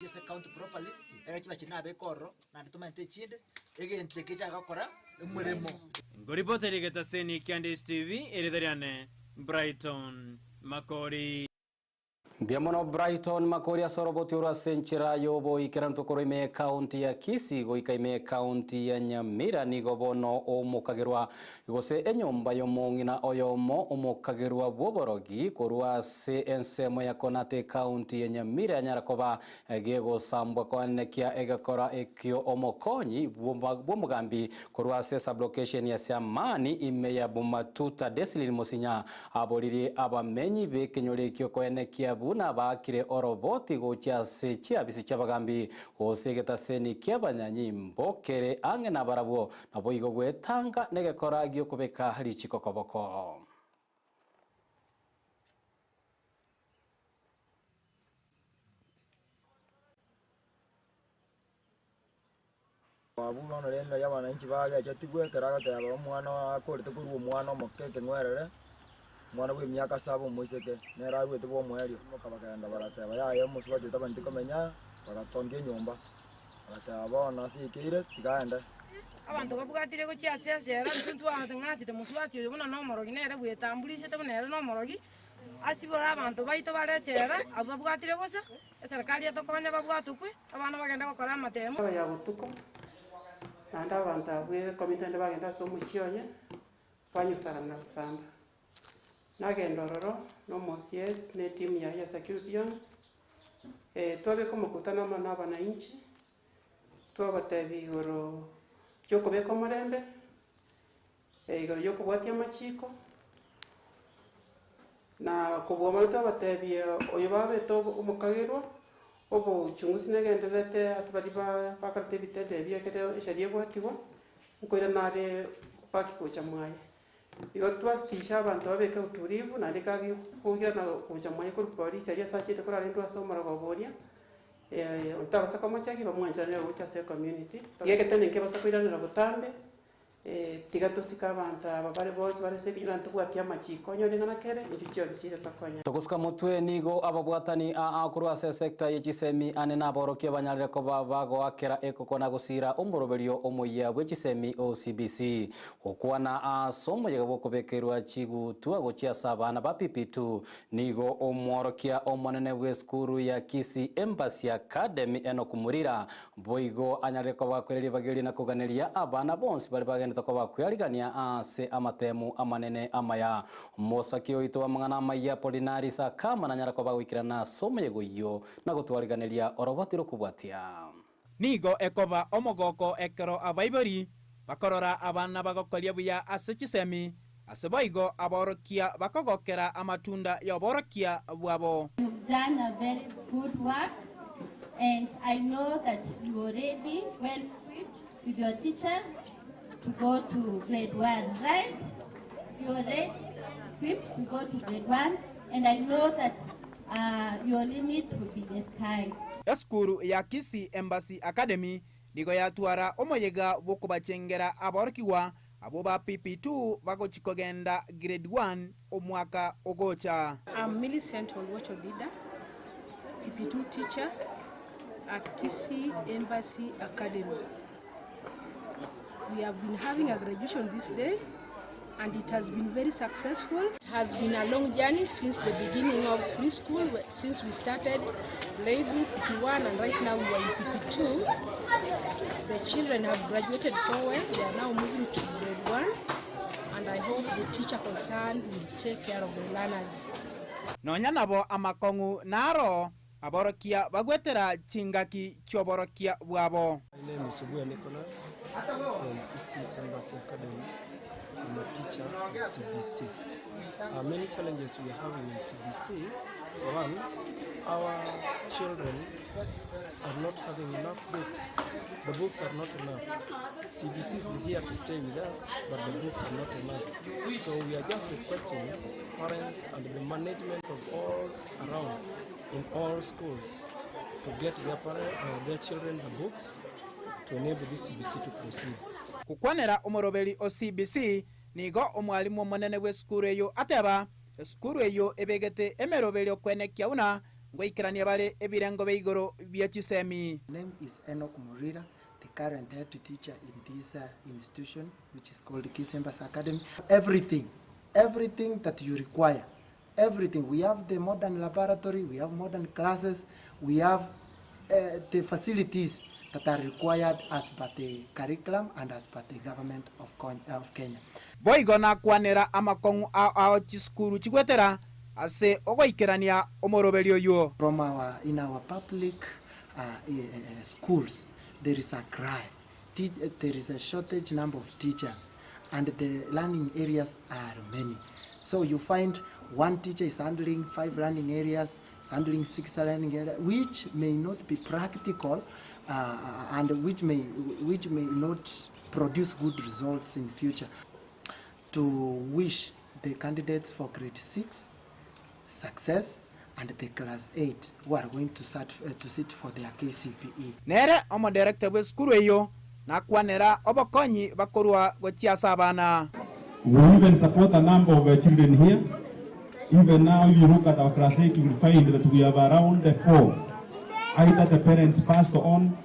Ase county properly, ekero chibachi nabeke ororo, naende tomaete echinde, egento eke chiagokora omoremo. Ngoripoteria egetaseni kia Ndisi TV, erieta riane Brighton Makori. Mbuya mono Brighton Makori ase oroboti orwo ase enchera y'oboikerantu korwa ime y'ecounty ya Kisii goika ime y'ecounty ya Nyamira nigo bono omokagerwa gose enyomba y'omong'ina oyomo omokagerwa bw'oborogi korwa ase ensemo ya Konate ecounty ya Nyamira yanyara koba gegosambwa koenekia egekora ekio omokonyi bw'omogambi korwa ase esublocation ya Siamani ime ya Bomatuta Desilin Mosinya Aboririe abamenyi b'ekenyoro ekio koenekia buna baakire oroboti gochia ase chiabisi chi'abagambi, gose egetaseni ki'abanyanyimbo kere ang'e nabarabwo, naboigo gwetanga negekora gi'okobeka richiko koboko. Abwo bono rende nario abananchi bagechetigwe ekero agoteba omwana akorete korwa omwana omoke ekeng'werere, omwana bwa emiaka saba omoiseke, nere aruete bwa omoerio. Boka bakagenda bagateba yaya omosubati oyo tabwenereti komenya aa, bagatongia enyomba, bagateba bono ase ekeire tiga aende. Abanto babwatire gochia ase echela, intwe ntwang'achete mosubati oyo buna nomorogi, nere bwetamburisete buna ere nomorogi, asibore abanto baito bare echela, abwo babwatire bosa. Eserekari etokonya babwatokwe, abana bagende gokora amatemo. Aba ya botuko, naende abanto abwo ikomi naende bagenda ase omochie oye, banyosarana na gosamba. Nagenda ororo na omo OCS na etimu yaye ya security yonsi, twabeka omokutano amo na abananchi, twabatebia igoro ya okobeka omorembe, Igoro y'okobwatia amachiko, na kobua mono twabatebia oyo babete omokagerwa, obochungusi negendererete ase baria ba bakorete ebitendo ebi ekero esheria ebwatigwa, nkoirana are back gocha mwaye. Igo twasitisha abanto babeke utulivu naende kage koirana gocha mwaye korwa polisi aria ase achete korarendwa ase omorogoba oria, onde tabasa komochekia bamwancheranere gocha ase ecommunity. Iga egetendo nkebasa koiranera botambe. Tiga tosike abanto aba bare bonsi bare ase ekenyoro na ntobwatie amachiiko, onyore ng'a nakere inchwe chiobisi ere tokonya. Togosuka motwe nigo ababwatani aa korwa ase esecta ye chisemi ane naborokia banyarire koba bagoakera ekoko na gosiira omoroberio omoyia bwe chisemi o CBC. Gokwana ase omoyega bw'okobekerwa chigutwa gochia ase abana ba PP2 nigo omworokia omonene bw'esukuru ya Kisii Embassy Academy Enock Murira Boigo anyarire koba akwere ribaga erio na koganeria abana bonsi baria bagenderete koba kwearigania ase amatemu amanene amaya. Omosaki oito bw'amang'ana amayia Apolinari Sakama nanyare koba agoikerana ase omoyega oyio na gotwariganeria oroboti rokobwatia. Nigo ekoba omogoko ekero abaibori bakorora abana bagokoria buya ase chisemi, ase boigo aborokia bakogokera amatunda y'oborokia bwabo. You've done a very good work and I know that you already well equipped with your teachers to go to grade 1, right? You already well equipped to go to grade 1 and I know that uh, your limit will be the sky. Esukuru ya Kisii Embassy Academy nigo yatwara omoyega bw'okobachengera aborokigwa abwo ba PP2 bagochi kogenda Grade 1 omwaka ogocha. I'm Millicent Oluoch Odida, PP2 teacher at Kisii Embassy Academy. We have been having a graduation this day and it has been very successful. It has been a long journey since the beginning of preschool, since we started playgroup PP1 and right now we are in PP2. The children have graduated so well, they are now moving to grade 1 and I hope the teacher concerned will take care of the learners. Nonya nabo amakong'u naro aborokia bagwetera chingaki chi'oborokia bwabo. My name is Obuya Nicholas from Kisii Embassy Academy. I'm a teacher of CBC. Many challenges we are having in CBC. One, our children are not having enough books. The books are not enough. CBC is here to stay with us, but the books are not enough. So we are just requesting parents and the management of all around in all schools to get their, parent, their children the books to enable this CBC to proceed. Gokwanera omoroberi o CBC, nigo omwalimu omonene bw'esukuru eyio ateba, esukuru eyio ebegete emeroberio kwenekia buna Ngoikerania bare ebirengo bia igoro bie chisemi. Name is Enock Murira, the current head teacher in this institution which is called Kisii Embassy Academy. Everything, everything that you require, everything. We have the modern laboratory, we have modern classes, we have the facilities that are required as per the curriculum and as per the government of, of Kenya. Boigo nakwanera amakong'u ao ao chisukuru chigwetera ase ogoikerania omoroberio oyio. From our, in our public schools, there is a cry. There is a shortage number of teachers and the learning areas are many. So you find one teacher is handling 5 learning areas, is handling 6 learning areas, which may not be practical and which may not produce good results in future. To wish the candidates for grade 6 success and the class 8 who are going to sit for their KCPE. Nere omodirector bwe sukuru eyo nakwanera obokonyi bakorwa gochia abana. We even support a number of children here. Even now, if you look at our class 8, you will find that we have around 4. Either the parents passed on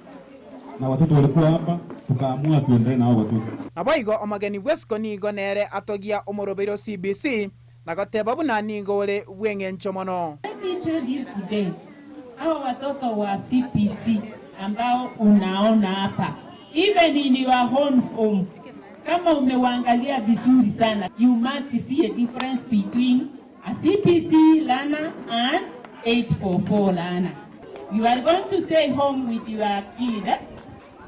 na watoto walikuwa hapa, tukaamua tuendelee na hao watoto. Naboigo omogeni bwesiko nigo nere atogia omoroberio CBC na goteba buna nigo ore bweng'encho mono. Let me tell you today, hao watoto wa CBC ambao unaona hapa, even in your own home, kama umewaangalia vizuri sana, you must see a difference between a CBC learner and 844 learner. You are going to stay home with your kid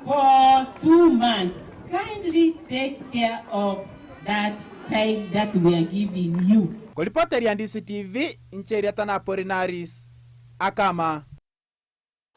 for 2 months. Kindly take care of that child that we are giving you. Kolipoteri DCTV, Ncheria Tanapolinaris, Akama.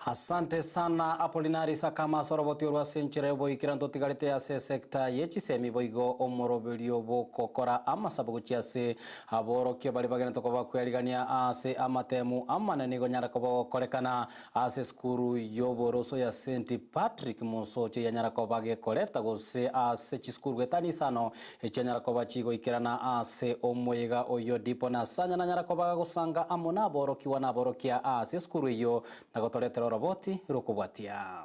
Asante sana Apolinaris Akama soroboti orwa senchera boikira ntotigarete ase sector ye chisemi boigo omoroberio bokokora amasabo gochia ase aborokia bari bagenete koba kwerigania ase amatemu amanene gonyara koba gokorekana ase skuru yoboroso ya St Patrick Mosoche yanyara koba gekoreta gose ase chiskuru getanisano echianyara koba chigoikerana ase omoyega oyo dipo na sanya nanyara koba gosanga amo naborokiwa naborokia ase skuru iyo nagotoretera roboti rokobwatia.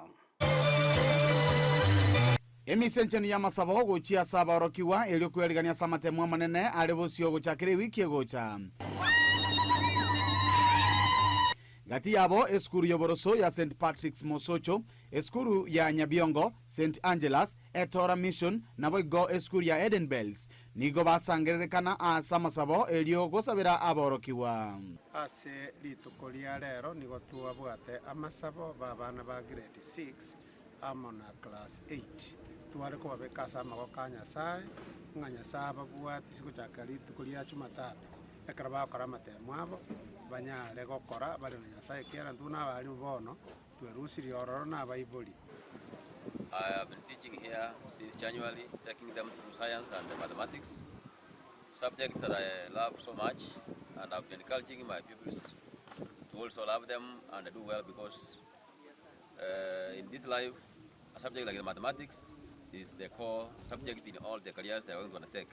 Emisencheni ya masabo gochia saborokiwa elio kwerigania samatemu amanene are bosio gochakire wiki egocha. Gati yabo eskuru yoboroso ya St Patrick's Mosocho, eskuru ya Nyabiongo, St Angelas, Etora Mission nabo igo eskuru ya Eden Bells. Nigo basangererekana asa masabo elio gosabera aborokiwa. Ase rituko ria rero nigo twabwate amasabo babana ba grade 6 amo na class 8. Tware kobabeka ase amagoko a Nyasaye, ng'a Nyasaye ababwati sigochaka rituko ria Jumatatu. Ekero bagokora amatemo abo, banyare gokora bari na Nyasaye kera ntuna abarimu bono twerusirie ororo na abaibori. I have been teaching here since January, taking them through science and mathematics, subjects that I love so much, and I've been encouraging my pupils to also love them and do well, because in this life, a subject like mathematics is the core subject in all the careers they are going to undertake.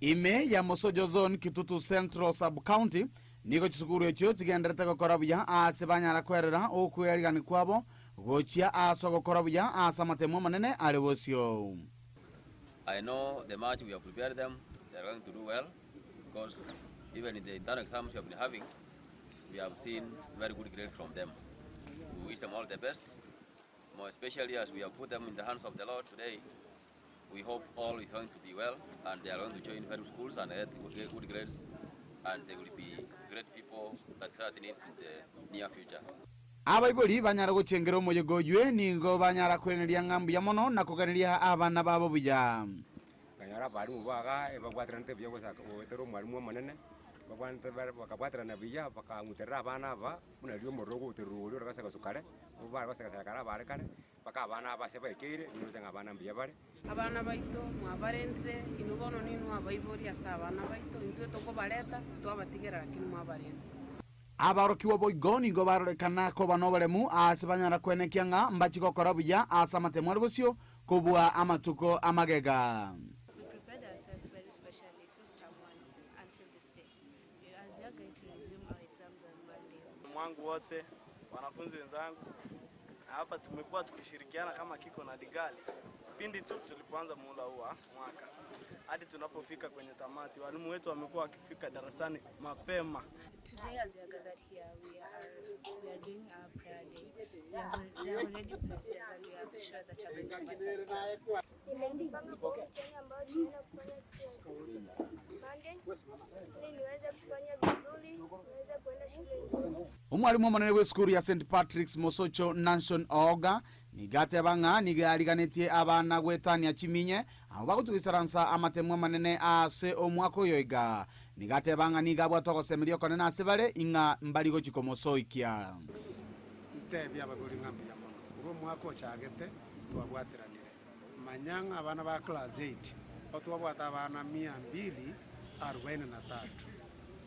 Ime ya Mosojo Zone Kitutu Central Sub-County nigo chisukuru echio chigenderete gokora buya ase banyara kwerera okwerigani kwabo gochia ase ogokora buya ase amatemo amanene are bosio. I know the much we have prepared them, they are going to do well, because even in the internal exams we have been having, we have seen very good grades from them. We wish them all the best, more especially as we have put them in the hands of the Lord today. We hope all is going to be well, and they are going to join various schools and get good grades, and they will be great people that society needs in the near future. Abaibori banyara gochengera omoyego oywe nigo banyara kweneria ng'ambu ya mono na koganeria abana babo buya. Kanyara abarimu baga ebabwaterana buya goetera omwarimu omonene bakabwaterana buya bakang'uterera abana aba buna rio omorero ogoterera oria oragasagaswa kare baragasagasera kare abare kare baka abana aba ase baekeire nigo ng'a abana mbuya bare. Abana baito mwabarendire inwe bono ninwe abaibori ase abana baito intwe tokobareta twabatigera lakini mwabarenda. Abarokiwa boigo nigo barorekana koba noboremu ase banyara kwenekia ng'a mbachigokora buya ase amatemo are bosio kobua amatuko amagega. We prepared ourselves very specially since term 1 until this day, as we are going to resume our exams on Monday. wangu wote, wanafunzi wenzangu, na hapa tumekuwa tukishirikiana kama Kiko na Digali pindi tu tulipoanza muhula huu wa mwaka hadi tunapofika kwenye tamati. Walimu wetu wamekuwa wakifika darasani mapema. Today, as we are gathered here, we are doing our prayer day. They have already blessed us, and we are sure that we are going to pass our exams. Nimejipanga kwa huu mtihani ambao tunaenda kufanya siku ya Monday ili niweze kufanya vizuri, niweze kuenda shule nzuri. Omwalimu omonene bw'esukuru ya St Patrick's Mosocho Nanson Ooga nigo ateba ng'a nigo ariganetie abana gwetania chiminye abo bagotugisaransa amatemu amanene ase omwaka oyo iga. Nigo ateba ng'a nigo abwate ogosemeria okonene ase bare ing'a mbari gochia komosoikia. Ntebie abagori ng'a mbuya mono, korwa omwaka ochagete twabwateranire. Manya ng'a abana ba class eight otwabwate abana mia mbili arubaini na tatu,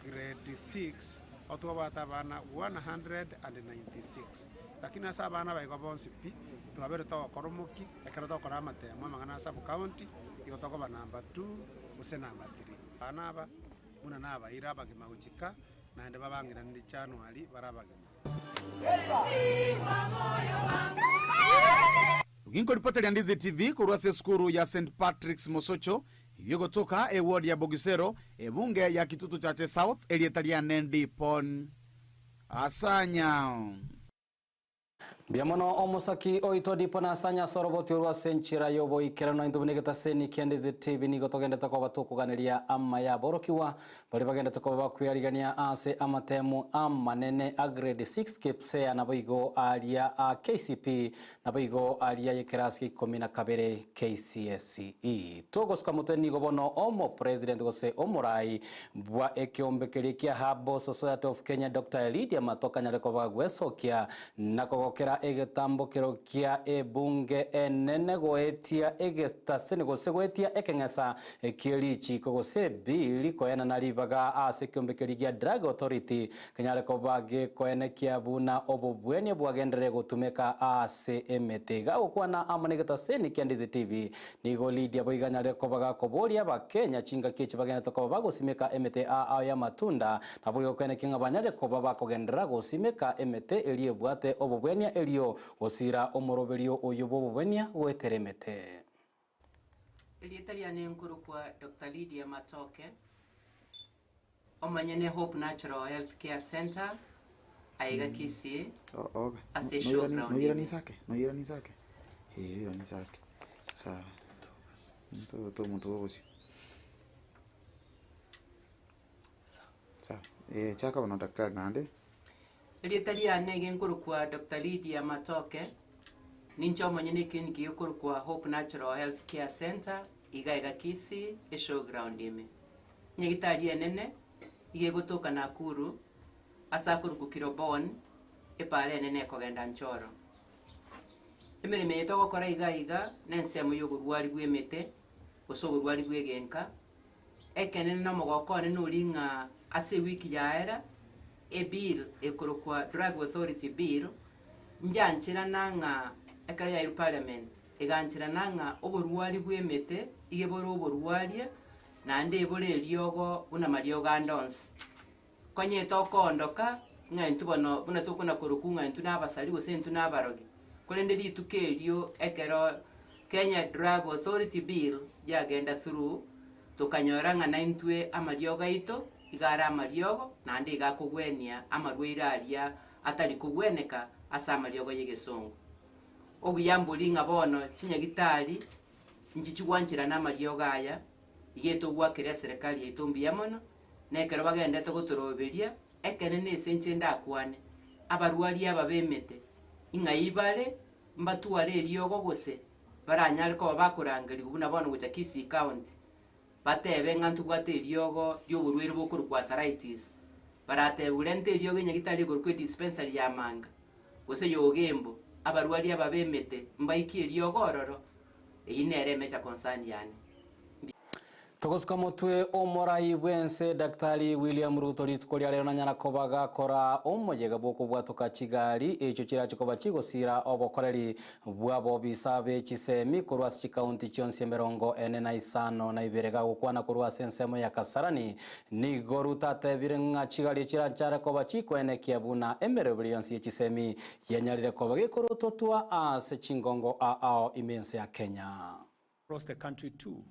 grade six otwabwate abana 196. Lakini ase abana aba igo bonsi pi, twabere togokora omokia, ekero togokora amatemo amang'ana a sub county, igo tokoba number two gose number three. Abana aba buna nabaire abagima gochika, naende babang'iranerie January bare abagima. Ginkoripota Ndizi TV korwa ase esukuru ya St Patrick's Mosocho, eyio egotoka eward ya Bogisero, ebunge ya Kitutu Chache South, erieta riane Ndipon Asanya. Mbuya mono omosaki oito Dipon Asanya ase oroboti orwo ase enchera y'oboikeranu naintwe buna egetaseni kia Ndizi TV nigo togendete koba tokoganeria amaya aborokigwa Baria bagendete koba bakwearigania ase amatemu amanene a grade 6 KPSEA naboigo aria a KCPE naboigo aria y'ekerasi gia ikomi na kabere KCSE. Togosuka motwe nigo bono omopresident gose omorai bwa ekeombe keria kia Herbal Society of Kenya Doctor Lydia Matoka anyare koba gwesokia na kogokera egetambokero kia ebunge enene goetia egetaseni gose goetia ekeng'esa Ekie richiiko gose ebill koenana ribaga ase ekeombe keria gia Drug Authority kenyare koba gekoenekia buna obobwenia bwagenderere gotumeka ase emete. Gagokwana amo negetaseni kia Ndizi TV, nigo Lydia boigo anyarire koba gakoboria abakenya chingaki echi bagenderete koba bagosimeka emete aa y'amatunda naboigo koenekia ng'a banyare koba bakogenderera gosimeka emete eria ebwate obobwenia erio gosira omoroberio oyio bw'obobwenia goetera emete. Erieta riane nkorokwa Doctor Lydia Matoke, omonyene Hope Natural Health Care Centre aiga Kisii ase showground ime. Erieta riane iga nkorokwa Doctor Lydia Matoke, ninche omonyene eclinic ekorokwa Hope Natural Health Care Centre iga iga Kisii eshowground ime. Nyagitari enene iga egotoka Nakuru ase akorokwa Kirobon epaara enene ekogenda Njoro. Emeremo eye togokora iga iga nensemo ya oborwari bwa emete gose oborwari bwa egenka. Ekenene na omogoko one noria ng'a ase ewiki yaera, ebill ekorokwa Drug Authority Bill, njancherana ng'a ekero yairwe parliament, egancherana ng'a oborwari bw'emete iga bore oborwaria naende ebore eriogo buna mariogo ande onsi. Konya tokoondoka, ng'a intwe bono buna tokona korokwa ng'a intwe nabasari gose intwe nabarogi, korende rituko erio ekero Kenya Drug Authority Bill yagenda through, tokanyora ng'a naintwe amariogo aito iga are amariogo naende iga akogwenia amarwaire aria atari kogweneka ase amariogo y'egesongo. Obuya mbori ng'a bono chinyagitari nchichigwancherana amariogo aya, iga etogwakera eserekari yaito mbuya mono, Na ekero bagenderete gotoroberia, ekeene nese inche ndakwane, abarwari aba b'emete, ing'ai bare, mbatware eriogo gose baranyare koba bakorangerigwa buna bono gocha Kisii County, batebe ng'a ntobwate eriogo ri'oborwaire bokorokwa arthritis, baratebwe renta eriogo enyagitari ekorokwa edispensary ya Manga, gose ya Ogembo, abarwari aba b'emete mbaikie eriogo ororo, eyio nere emecha concern yane. Togosuka motwe omorai bwense Daktari William Ruto rituko ria rero nanyara koba gakora omoyega bw'okobwatoka chigari echio chirache koba chigosira obokoreri bw'abobisa be chisemi korwa ase chikaunti chionsi 45 gagokwana korwa ase ensemo ya Kasarani nigo Ruto atebire ng'a chigari chirachare koba chikoenekia buna emeroberi yonsi ya chisemi yanyarire koba gekorototwa ase chingongo ao ime ense ya Kenya. Across the country too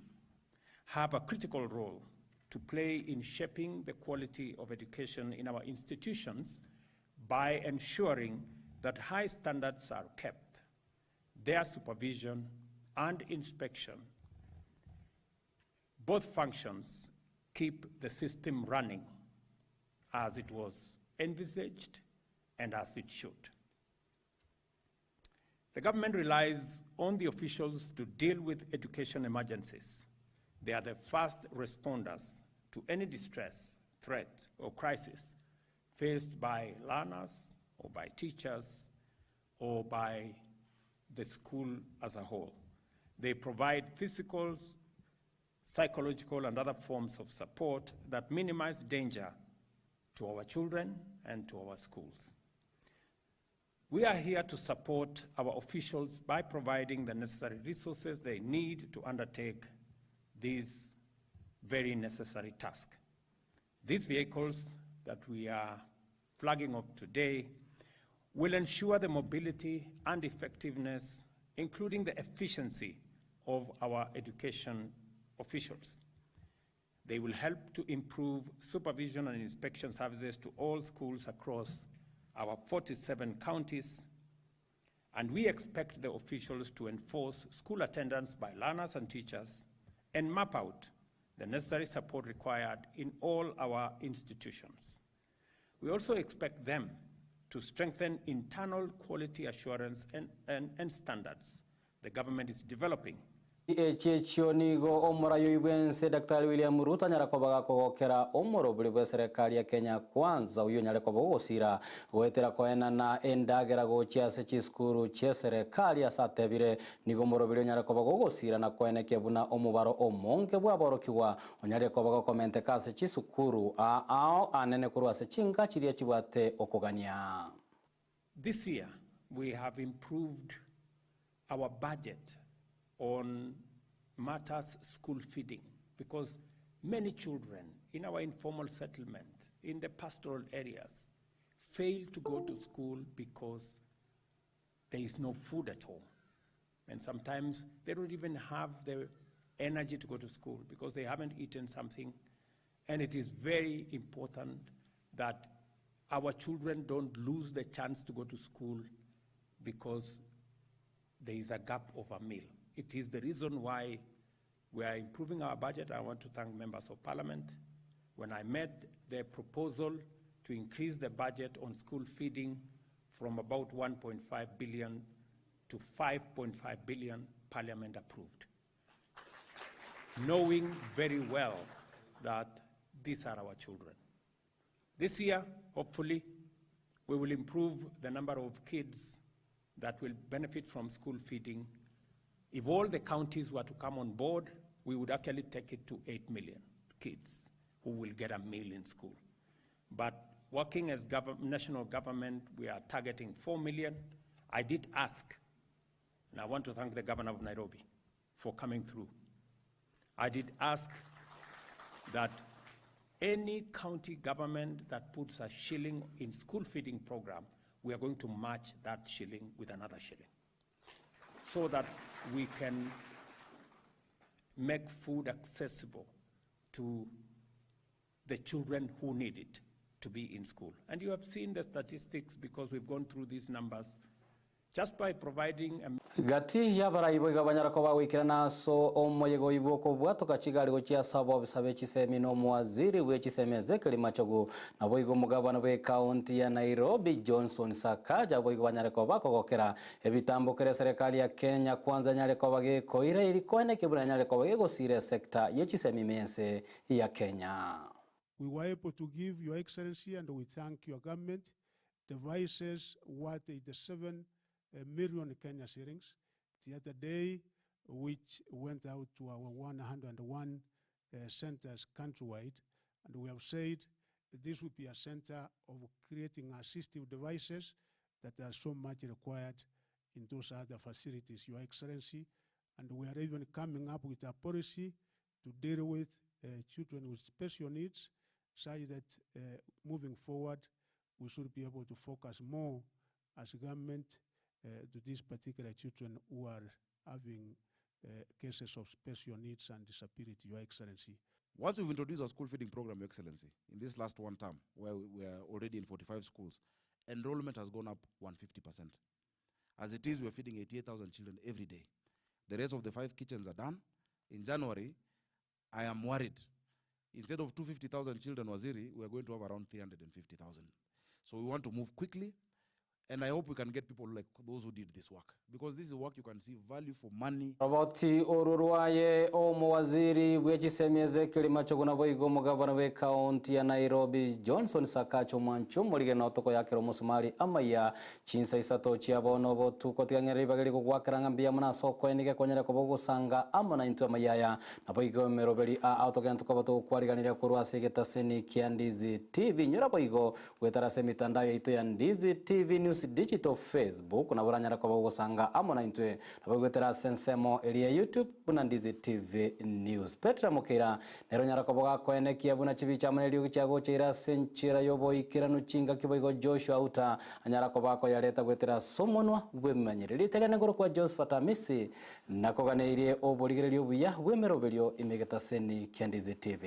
have a critical role to play in shaping the quality of education in our institutions by ensuring that high standards are kept, their supervision and inspection. Both functions keep the system running as it was envisaged and as it should. The government relies on the officials to deal with education emergencies. They are the first responders to any distress, threat, or crisis faced by learners or by teachers or by the school as a whole. They provide physical, psychological, and other forms of support that minimize danger to our children and to our schools. We are here to support our officials by providing the necessary resources they need to undertake this very necessary task. These vehicles that we are flagging up today will ensure the mobility and effectiveness, including the efficiency of our education officials. They will help to improve supervision and inspection services to all schools across our 47 counties, and we expect the officials to enforce school attendance by learners and teachers and map out the necessary support required in all our institutions. We also expect them to strengthen internal quality assurance and, and, and standards the government is developing Echiechio nigo omorai bwense Daktari William Ruto anyara koba gakogokera omorobori bwa serikali ya Kenya Kwanza uyo nyare koba gogosira goetera koenana endagera gochia ase chisukuru chia serikali ase atebire nigo omorobori onyare koba gogosira na koenekia buna omobaro omonge bwaborokigwa onyare koba gokomenteka ase chisukuru ao anene korwa ase chinga chiria chibwate okogania. This year, we have improved our budget on matters school feeding because many children in our informal settlement, in the pastoral areas, fail to go to school because there is no food at home. And sometimes they don't even have the energy to go to school because they haven't eaten something. And it is very important that our children don't lose the chance to go to school because there is a gap of a meal. It is the reason why we are improving our budget. I want to thank members of parliament. When I made the proposal to increase the budget on school feeding from about 1.5 billion to 5.5 billion, parliament approved. Knowing very well that these are our children. This year, hopefully, we will improve the number of kids that will benefit from school feeding. If all the counties were to come on board, we would actually take it to 8 million kids who will get a meal in school. But working as national government, we are targeting 4 million. I did ask, and I want to thank the governor of Nairobi for coming through. I did ask that any county government that puts a shilling in school feeding program, we are going to match that shilling with another shilling so that we can make food accessible to the children who need it to be in school. And you have seen the statistics because we've gone through these numbers. Just by providing a Gati yabarai boiga banyara koba gwikirana so omoyego iboko bwatoka chigari gochia sabo bisabe chisemi no mwaziri we chisemi Ezekiel Machogu na boigo omogabana bwe county ya Nairobi Johnson Sakaja boigo banyare koba kogokera ebitambukire serikali ya Kenya kwanza nyare koba gekoira iri koene kebura nyare koba gegosire sekta ye chisemi mense ya Kenya. We were able to give Your Excellency, and we thank your government, devices worth 87 million Kenya shillings the other day, which went out to our 101 uh, centers countrywide. And we have said this will be a center of creating assistive devices that are so much required in those other facilities, Your Excellency. And we are even coming up with a policy to deal with uh, children with special needs, such that uh, moving forward, we should be able to focus more as government uh, to these particular children who are having uh, cases of special needs and disability, Your Excellency. Once we've introduced our school feeding program, Your Excellency, in this last one term, where we are already in 45 schools, enrollment has gone up 150%. As it is, we're feeding 88,000 children every day. The rest of the five kitchens are done. In January, I am worried. Instead of 250,000 children, Waziri, we are going to have around 350,000. So we want to move quickly, and I hope we can get people like those who did this work, because this is work you can see value for money. Roboti orurwaye omuwaziri bwechisemeze kilima chogona boigo omugavana bwe kaunti ya Nairobi Johnson Sakacho Mwancho morige notoko yakero musumari amaya chinsa isato chiabono botuko tigang'era ribageri gogwakera mbuya muna soko enige konyera kobogosanga amo na intwe amayaya naboigo emeroberi a autogenda tukoba togokwariganĩria korwa ase egetaseni kia Ndizi TV nyora boigo gwetara ase emitandao yaito ya Ndizi TV News Digital Facebook na boranyara koba gosanga amo na intwe nabo gwetera ase ensemo eria YouTube buna Ndizi TV News. Petra Mukira nero nyara koba gakoenekia buna chibicha amo neriogi chiagocheira ase enchera yoboikeranu chingaki boigo Joshua Uta anyara koba akoyareta gwetera ase omonwa bwemanyire rita negoro kwa Josephat Amisi nakoganeirie oborigereria obuya bwemeroberio imegetaseni kia Ndizi TV.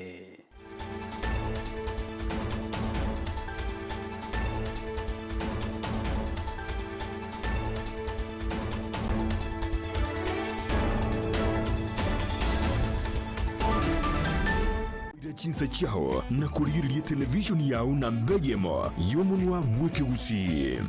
Chinsa chiao na kurigereria televishoni yao na mbegemo yomunwa bwekigusi.